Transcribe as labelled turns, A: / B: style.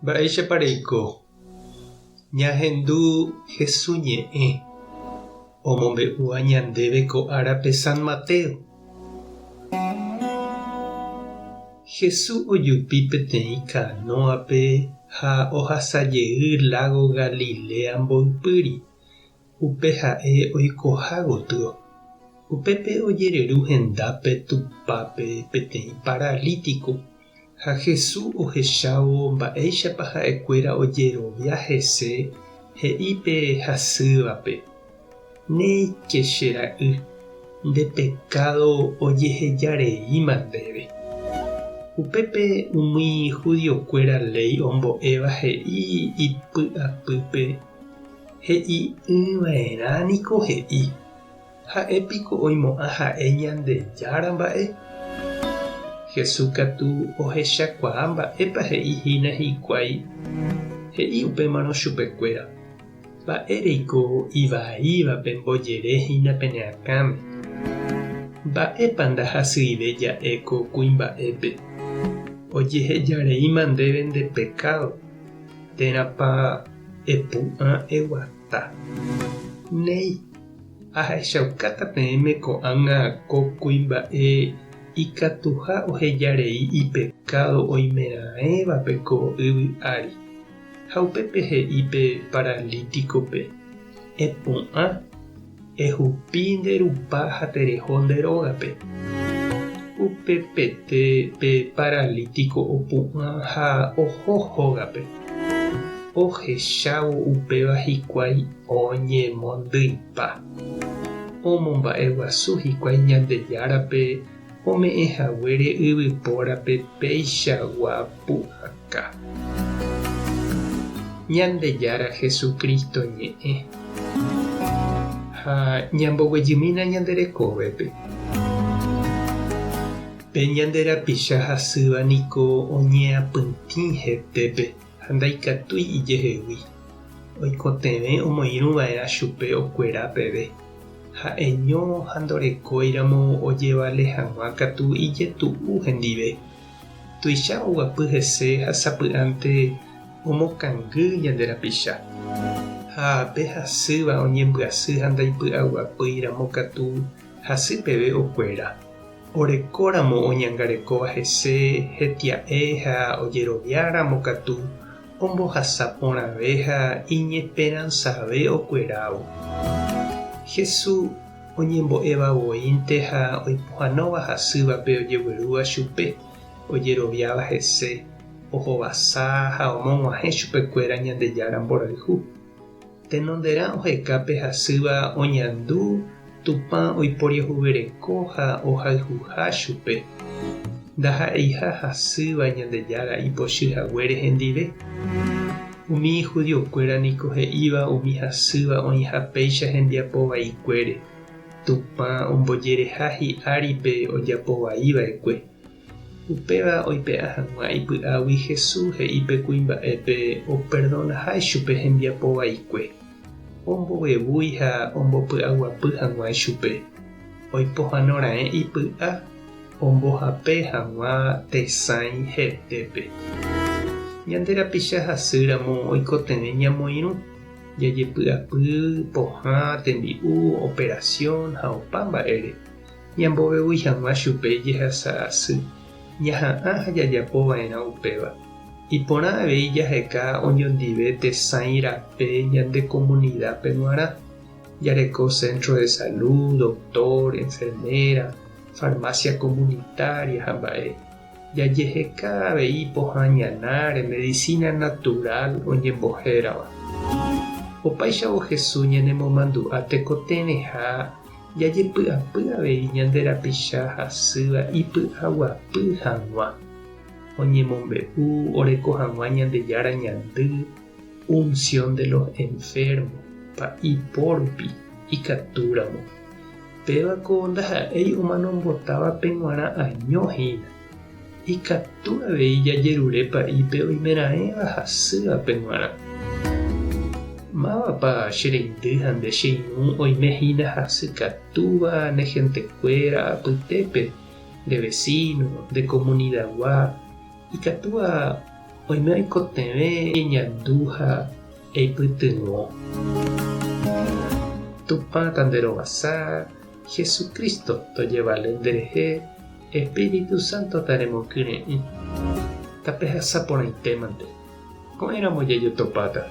A: Mba'éichapa reiko? Ñahendu Hesu ñe'ẽ omombe'úva ñandéve ko árape San Mateo. Hesu ojupi peteĩ kanóape ha ohasa jey lágo Galilea mboypýri, upe ha'e oikoha gotyo. Upépe ojereru hendápe tupápe peteĩ paralítiko, ha Hesu ohechávo mba'éichapa ha'ekuéra ojerovia hese he'i pe hasývape, Néike che ra'y, nde pekádo ojeheja reíma ndéve. Upépe umi judiokuéra léi ombo'éva he'i ipy'apýpe, He'i'ỹva'erã niko he'i, Ha'e piko oimo'ã ha'e Ñandejára mba'e? Jesús katu ohechakuaa mba'épa he'i hína hikuái, he'i upémarõ chupekuéra, Mba'éreiko ivaíva pembojere hína pene akãme? Mba'épa ndahasyive ja'e ko kuimba'épe, Ojehejareíma ndéve nde pekádo, térãpa epu'ã eguata? Néi, ahechaukáta peẽme ko'ág̃a ko kuimba'e ikatuha ohejarei ipekádo oimeraẽvape ko yvy ári. Ha upépe he'i pe paralítikope, Epu'ã, ehupi nde rupa ha tereho nde rógape. Upepete pe paralítiko opu'ã ha oho hógape. Ohechávo upéva hikuái oñemondyipa. Omomba'eguasu hikuái Ñandejárape ome'ẽ haguére yvypórape peichagua pu'aka. Ñandejára Jesucristo ñe'ẽ. Ha ñamboguejymína ñande rekovépe. Pe ñande rapicha hasýva niko oñeapytĩ hetépe ha ndaikatúi ijehegui. Oikotevẽ omoirũ va'erã chupe okuera peve. Ha'eño ha ndorekóiramo ojevale hag̃ua katu ijetu'u hendive. Tuicha oguapy hese ha sapy'ánte omokangy ñande rapicha. Ha pe hasýva oñembyasy ha ndaipy'aguapýiramo katu hasy peve okuera. Orekóramo oñangarekóva hese hetia'e ha ojeroviáramo katu ombohasa porãve ha iñesperansave okuerávo. Jesús oñembo'éva voínte ha oipohãnóva hasývape ojeguerúva chupe, ojeroviáva hese, ohovasa ha omog̃uahẽ chupekuéra Ñandejára mborayhu. Tenonderã oheka pe hasýva oñandu Tupã oiporiahuvereko ha ohayhuha chupe, ndaha'eiha hasýva Ñandejára ipochy haguére hendive. Umi judiokuéra niko he'íva umi hasýva oĩha péicha hembiapo vaikuére, Tupã ombojereha hi'ári pe ojapo vai va'ekue. Upéva oipe'a hag̃ua ipy'águi Jesús he'i pe kuimba'épe operdonaha ichupe hembiapo vaikue, ombovevúi ha ombopy'aguapy hag̃ua ichupe, oipohãno raẽ ipy'a ombohape hag̃ua tesãi hetépe. Ñande rapicha hasýramo oikotevẽ ñamoirũ, jajepy'apy, pohã, tembi'u, operasión ha opa mba'ére. Ñambovevúi hag̃ua chupe jehasa asy, ñaha'ã ha jajapo va'erã upéva. Iporã avei jaheka oñondive tesãi rape ñande komunidápe g̃uarã, jareko centro de salud, doctor, enfermera, farmacia comunitaria ha mba'e. Jajeheka avei pohã ñanáre medicina natural oñembohérava. Opáichavo Jesús ñanemomandu'a tekotevẽha Jajepy'apy avei ñande rapicha hasýva ipy'aguapy hag̃ua, oñemombe'u oreko hag̃ua Ñandejára ñandy, unción de los enfermos, pa'i po rupi, ikatúramo. Péva ko ndaha'éi omanombotávape g̃uarã año hína. Ikatu avei jajerure pa'ípe oimeraẽva hasývape g̃uarã. Mávapa che reindy ha nde che irũ oime hína hasykatúva ne hentekuéra apytépe, nde vesíno, nde komunidagua, ikatúva. Oime oikotevẽ eñandu ha eipytyvõ. Tupã tanderovasa, Jesucristo tojevale nderehe, Espíritu Santo taremokyre'ỹ. Tapehasa porãitémante. Ko'ẽramo jajotopáta.